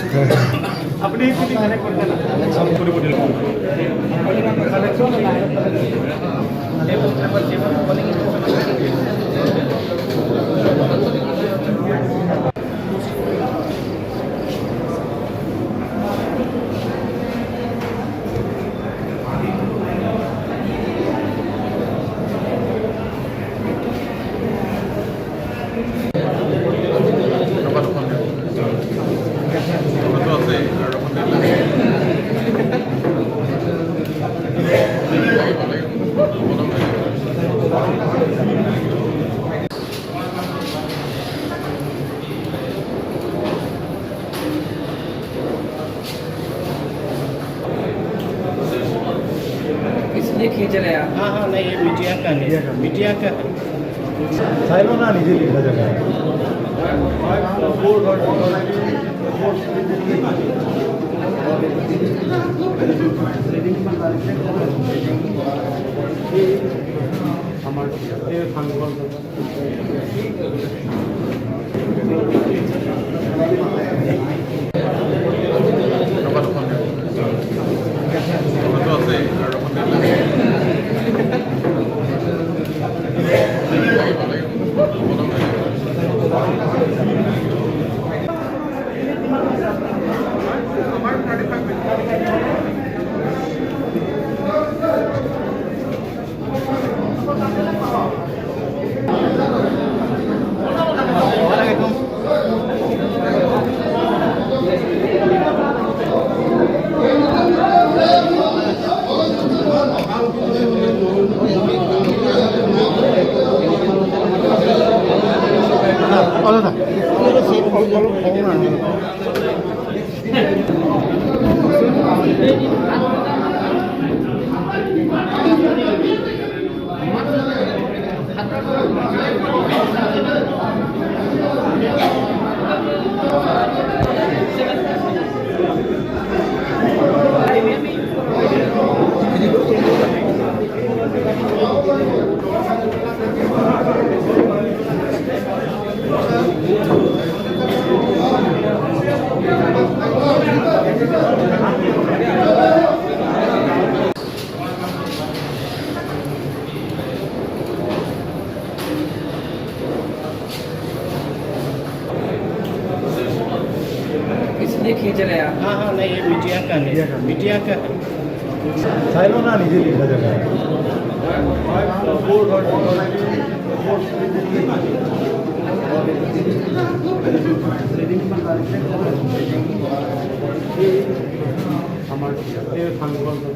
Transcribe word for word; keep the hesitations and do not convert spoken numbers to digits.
আপুনি এইখিনি কানেক্ট কৰিছে না? इसलिए खींच रहे हैं आप। हाँ, हाँ, नहीं, ये मीडिया का नहीं, मीडिया का है। साइलो ना, नीचे लिखा जाएगा। हमारे ये फंक्शन इसलिए खींच रहे हैं आप। हाँ, हाँ, नहीं, ये मीडिया का नहीं, मीडिया का है। साइलो ना, नीचे लिखा जाएगा। हमारे ये फंक्शन